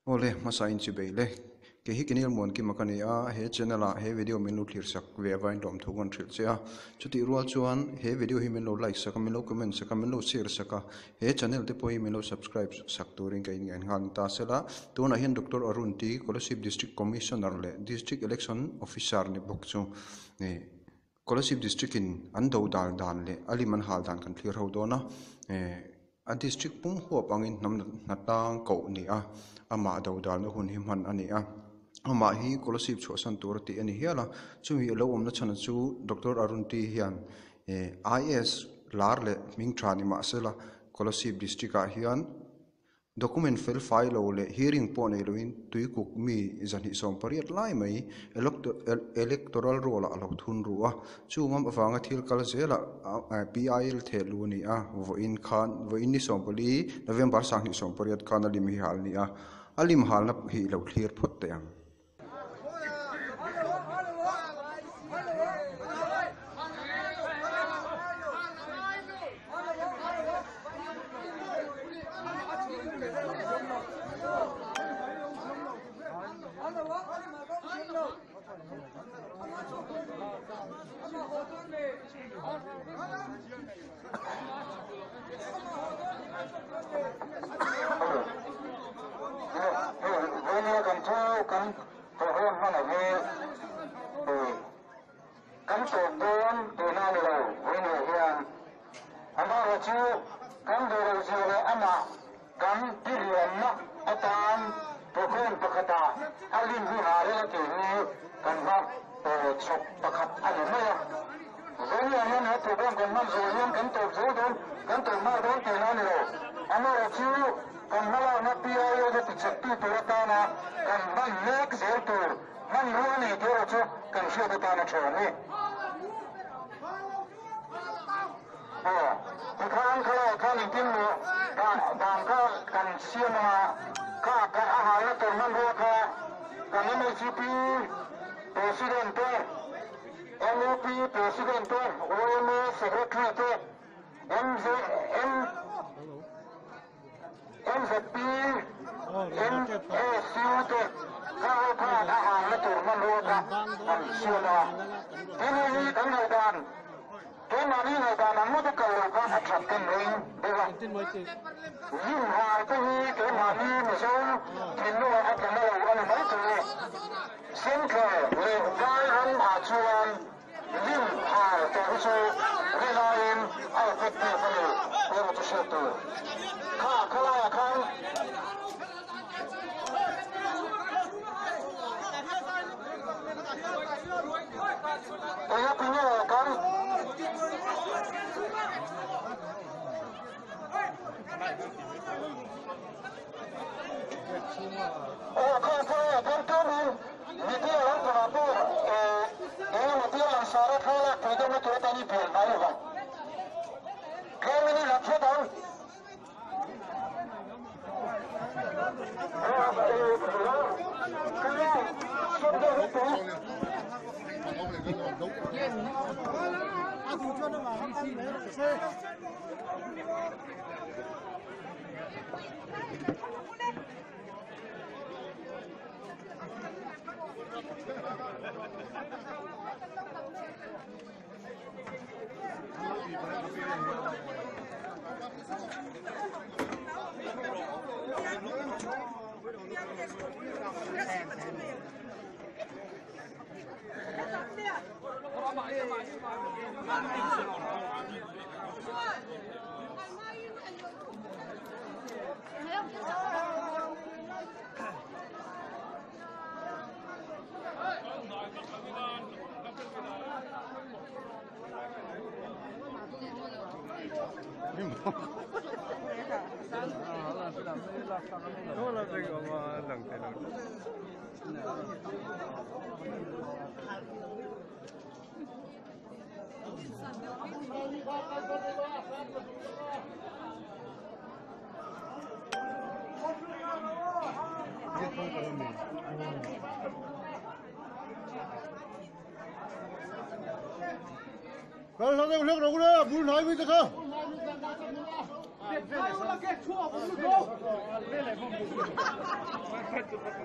Awle, hmasa in chi bei le. Kei hi Kenil Muankima ka ni a, he channel ah he video min lo thlir sak ve avain lawmthu ka rawn hrilh che a. Chutih rual chuan he video hi min lo like sak a, min lo comment sak a, min lo share sak a, he channel te pawh hi min lo subscribe sak turin ka inngaih nghal ni ta sela. Tunah hian Doctor Arun T, Kolasib District Commissioner leh District Election Officer ni bawk chu Kolasib District in an do dal dan leh a lim an hal dan kan thlir ho dawn a, a district pum huap angin hnam hnatang koh ni a, amah do dalna hun hi hman a ni a, amah hi Kolasib chhuahsan tur a tih a ni hial a, chumi a lo awmna chhan chu Doctor Arun T hian IAS lar leh hming tha ni mahsela Kolasib District ah hian Document fel fai lo leh hearing pawh nei loin tuikuk mi 280 lai mai electoral roll ah a lo thun ru a, chungam avanga thil kal zelah PIL theh lu a ni a, vawiin khan vawiin ni 14 November 2018 khan a lim hi hal a ni a, a lim halna hi i lo thlir phawt teh ang. Vawnia kan thu kan program hman a hi kan tawp dawn tihna a ni lo. Vawnia hian amaherawhchu kan duh loh zia leh amah kan diriamna atan program pakhatah a lim hi ha rel a tih hi kan hma chhawp pakhat a ni mai a. Vawnia hian he program kan hman zawh hian kan tawp zel dawn, kan tawp nghal dawn tihna a ni lo. Amaherawhchu kan hmalakna PIO te tichektu tur atana kan hman mek zel tur hmanrua a ni tih erawh chu kan hriat atan a tha a ni. Aw, tikhan khalaiah khan engtin maw dan kha kan siam anga kha a halna tur hmanrua kha kan MHP President te, MUP President te, yma Secretary te, MZP, MSU te kha ho khan a halna tur hmanrua kha an siam a. Tin hei hi kan ngaihdan, keimahni ngaihdan ang ngawt a kal lo kha a that kan ring deuh a. Zinhar te hi keimahni Mizo thinlungah a tla na lo a ni mai thei e. Central leh vai ram ah chuan Lim hal tawh hi chu rilaiin a effective a ni emaw chu hriat tur. Kha khawlaiah khan Engati nge kan Aw kha kha kan tumin media lampangah pawh eng emaw tia langsar a thla lak thei deuhna tur atan i buai ngai lo vang. Tlemin i lat hret ang.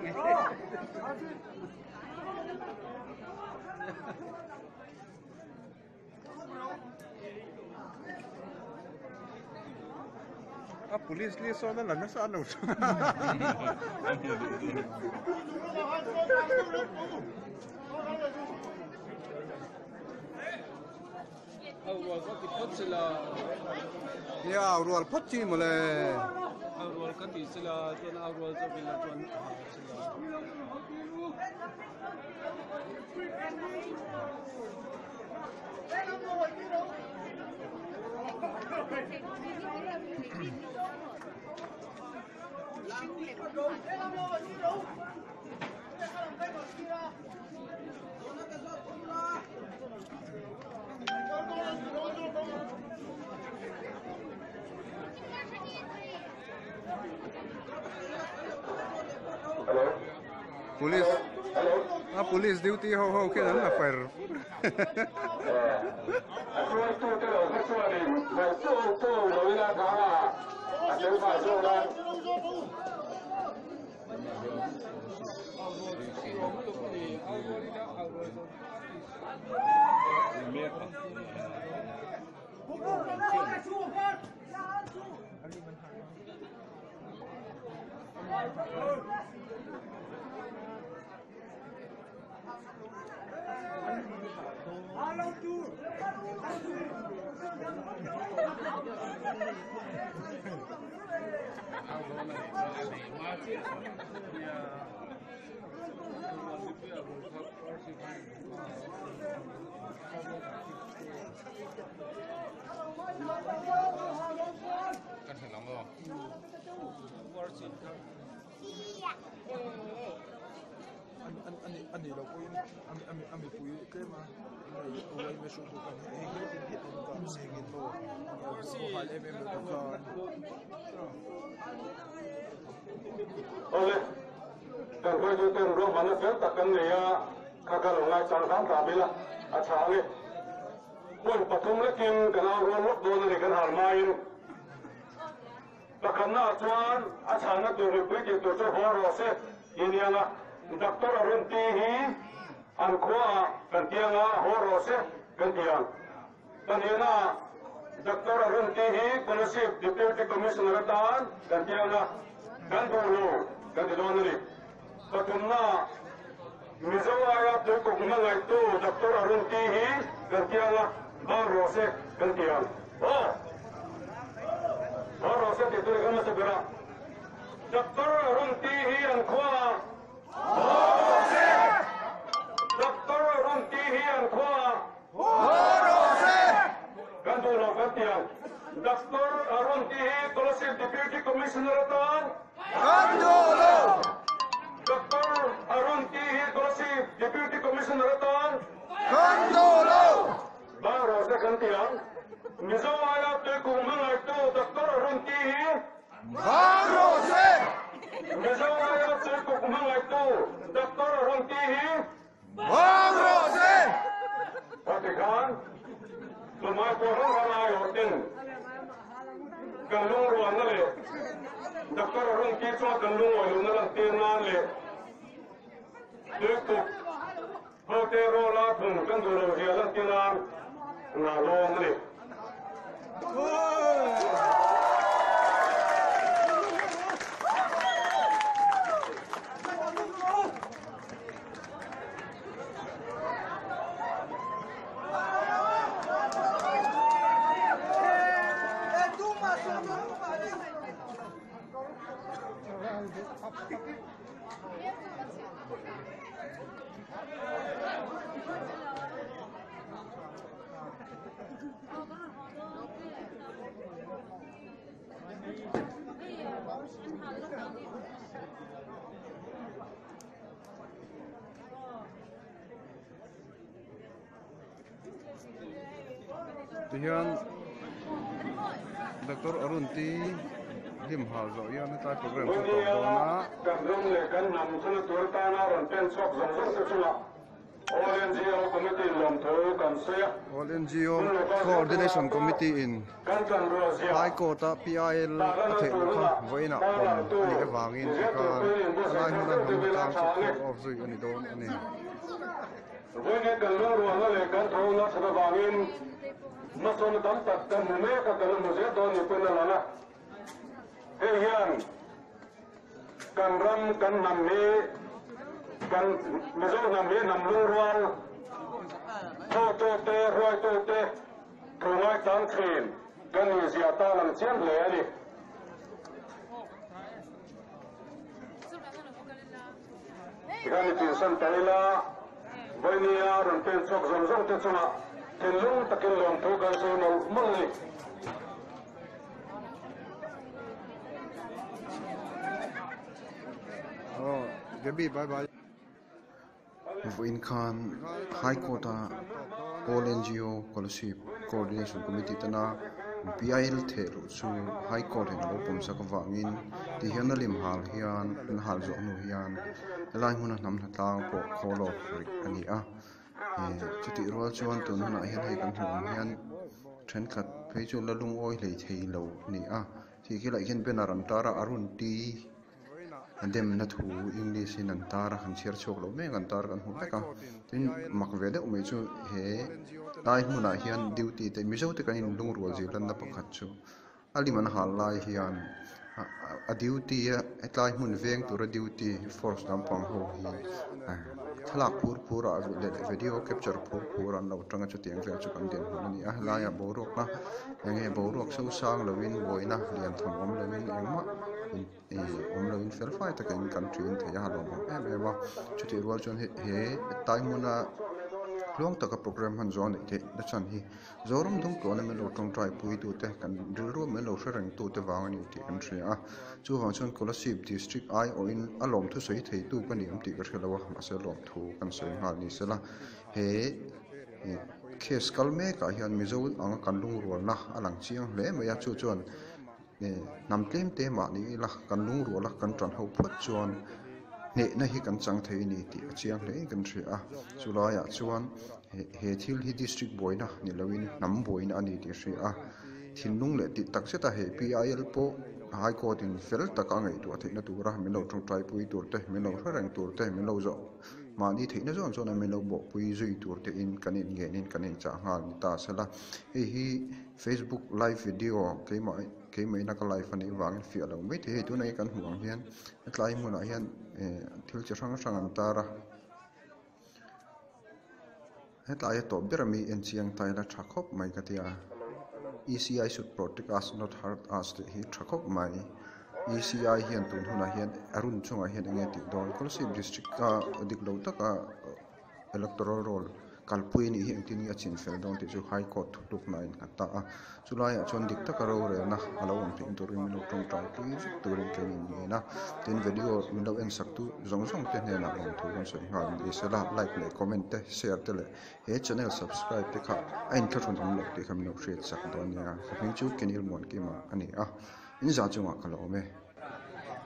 A police li sawn a la nasa a lo Nia au rual phawt chi mawle. Au rual ka ti sila chuan au rual zawk ila chuan a ha sila. Police a police duty ho ho khian an la fer Awle, kan hruaituten ruahmanna fel tak kan nei a, kha ka lo ngaichang hram hram ila a tha ang e. Hmun pathum lekin kan au rual lawk dawn a ni kan hal hmain. Pakhatnaah chuan a chhanna tur mipui tih tur chu haw rawh se tih nia nga, Doctor Arun T hi an khuaah kan tiang a, haw rawh se kan ti ang. Pahnihnaah Doctor Arun T hi Kolasib Deputy Commissioner atan kan tiang a, kan duh lo kan ti dawn a ni. Pathumnaah Mizo aia tuikuk hmangaihtu Doctor Arun T hi kan tiang a, bang rawh se kan ti ang. Aw! Bang rawh se tih tur i kan hmasa ber a. Doctor Arun T hi an khuaah Haw rawh se! Doctor Arun T hi an khuaah Haw rawh se! Kan duh lo kan ti ang. Doctor Arun T hi Kolasib Deputy Commissioner atan Kan duh lo! Doctor Arun T hi Kolasib Deputy Commissioner atan Kan duh lo! Bang rawh se kan ti ang. Mizo aia tuikung hmangaihtu Doctor Arun T hi Bang rawh se! Mizo aia tuikuk hmangaihtu Doctor Arun T hi Bang rawh se! Heti khan tumai pawh hrang hrang aiawh ten kan lungrualna leh Doctor Arun T chuan kan lungawilohna lantir nan leh tuikuk hote rawla thun kan duh lo zia lantir nan ngah lawm a ni. Tihian Doctor Arun T hlim hal zawh hian hetlai program chu a tawp dawn a. Kan ram leh kan hnam thil tur tana rawn pen chhuak zawng zawng te chungah All NGO Committee in lawmthu kan sawi a. All NGO Coordination Committee in High Court a PIL a theih luh kha vawiinah pawm a nih avangin tikhan. Helai hmuna hnam hnatlang chu call off zui a ni dawn a ni. Vawiin kan lungrualna leh kan thawhna that avangin hmasawnna tam tak kan hmu mek a, kan la hmu zel dawn ni pawhin a lang a. Hei hian kan ram, kan hnam hi, kan Mizo hnam hi hnam lungrual, thawhtute, hruaitute thu ngaichang thin kan inziah ta lang chiang hle a ni. Tikhan i tinsan ta ila, Vainia rawn pen chhuak zawng zawng te chungah thinlung takin lawmthu kan sawi mawlh mawlh a ni. Oh, Gabi, bye bye. Vawiin khan High Court a All NGO Kolasib Coordination Committee tana PIL theh luh chu High Court in a lo pawm sak avangin ti hian a lim hal hian an hal zawh hnu hian helai hmuna hnam hnatlang pawh khaw lawk rih a ni a. Chutih rual chuan tun hunah hian hei kan hmuh ang hian thenkhat phei chu la lungawi hlei thei lo a ni a. Tih khi lah hian banner an tar a Arun T. A demna thu English in an tar a, han chhiar chhuak loh mek an tar kan hmu vek a. Tin, mak ve deuh mai chu he lai hmunah hian duty te Mizo te kan inlungrual zir lanna pakhat chu a lim an hal lai hian a duty a hetlai hmun veng tura duty force lampang ho hi thlalak phur phur ah leh video capture phur phur an lo tang a chutiang vel chu kan dinhmun a ni a helaiah boruak a eng nge boruak so sang lovin buaina lian tham awm lovin engmah awm lovin fel fai takin kan ṭin thei a lawmawm em em a chutih rual chuan he tlai hmuna tluang taka programme hman zawh a neih theih na chhan hi Zoram dungtluana min lo tawngtai puitute kan rilru min lo hre rengtute vang a ni tih kan hria a, chuvang chuan Kolasib District aiawhin a lawmthu sawi theitu ka ni awm tih ka hre lo a, mahse lawmthu kan sawi nghal ni sela he case kal mekah hian Mizo anga kan lungrualna a lang chiang hle mai a, chu chuan hnam tlem te mah ni ila kan lungruala kan tan ho phawt chuan hnehna hi kan chang thei a ni tih a chiang hle in kan hria a, chulaiah chuan he thil hi district buaina ni loin hnam buaina a ni tih a hria a, thinlung leh tih tak zeta he PIL pawh high court in fel taka a ngaihtuah theihna tura min lo tawngtai pui tur te, min lo hre reng tur te, min lo zawh mahni theihna zawn zawna min lo bawhpui zui tur te in kan inngenin kan inchah nghal ni ta sela hei hi. Facebook live video keimah keimah ina ka live a nih vangin fiah lo mai thei hei tunah hi kan hmuh ang hian hetlai hmunah hian eh thil chi hrang hrang an tar a hetlai a tawp ber ami en chiang ta ila tha khawp mai ka tia E_C_I should protect us not hurt us tih hi tha khawp mai E_C_I hian tun hunah hian a run chungah hian enge tih dawn Kolasib district a dik lo taka. Electoral roll kalpui anih hi engtin nge a chin fel dawn tih chu High Court thutlukna a innghat ta a, chulaiah chuan dik taka rorelna a lo awm theih turin min lo tawngtai pui vek turin kei in ngen a, tin video min lo en sak tu zawng zawng te hnenah lawmthu kan sawi nghal ni sela like leh comment te share te leh he channel subscribe te kha a inthlahrun awm loh tih kha min lo hriat sak dawn nia, ka hming chu Kenil Muankima a ni a, in zah chungah ka la awm e.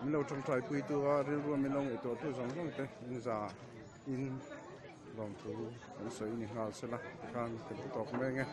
Min lo tawngtai pui tu a rilru min lo ngaihtuah tu zawng zawng te in zah. In lawmthu kan sawi ni nghal sela tikhan ka lo tawk mek e.